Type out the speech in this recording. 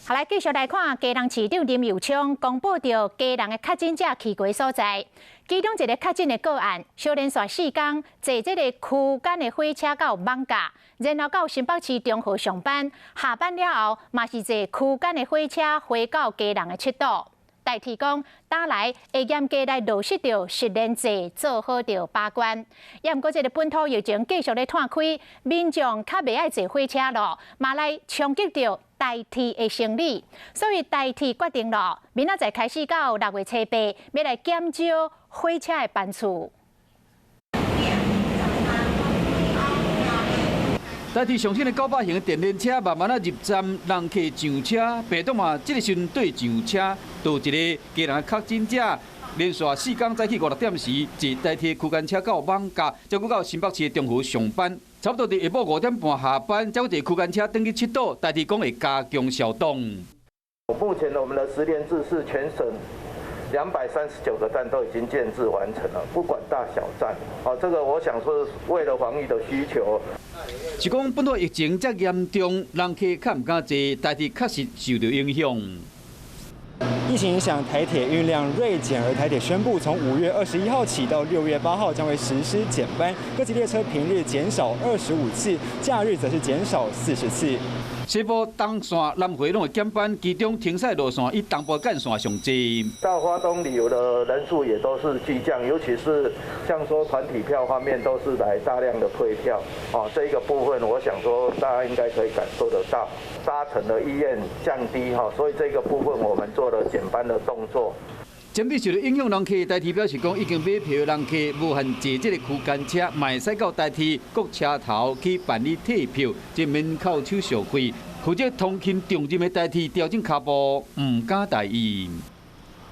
好，來繼續來看基隆市長林右昌公布著基隆的確診者去過所在，其中一个確診的個案，小連續4工坐這个區間的火車到艋舺，然後到新北市中和上班，下班了後嘛是坐區間的火車回到基隆的七堵。台鐵講，打來會嚴格來落實著實聯制，做好著把關。也毋過，這个本土疫情繼續咧湠開，民眾較袂愛坐火車囉，嘛來衝擊著台鐵的生理，所以台鐵決定囉，明仔載開始到6月初8，欲來減少火車的班次。台鐵上新的900型的電聯車慢慢仔入站，人客上車，白董嘛，這个時陣對上車，就一个基隆的確診者，連續4工早起五六點時，坐台鐵區間車到艋舺，再閣到新北市的中和上班，差不多佇下晡5點半下班，才閣坐區間車轉去七堵。台鐵講會加強消毒。目前我們的實聯制是全省239個站都已經建制完成了，不管大小站。哦，這個我想說是為了防疫的需求。是講本土疫情遮嚴重，人客較毋敢坐，台鐵確實受著影響。疫情影響，台鐵運量銳減，而台鐵宣布，從5月21號起到6月8號將會實施減班，各級列車平日減少25次，假日則是減少40次。西部東線南迴攏會減班，其中停駛路線以東部幹線上濟。到花東旅遊的人數也都是劇降，尤其是像說團體票方面，都是來大量的退票。哦，這一個部分，我想說大家應該可以感受得到，搭乘的意願降低哈，所以這個部分我們做了減班的動作。針對受著影響人客，台鐵表示講，已經買票的人客無限坐這个區間車，嘛會使到台鐵各車頭去辦理退票，這免扣手續費。負責通勤重任的台鐵調整腳步，毋敢大意。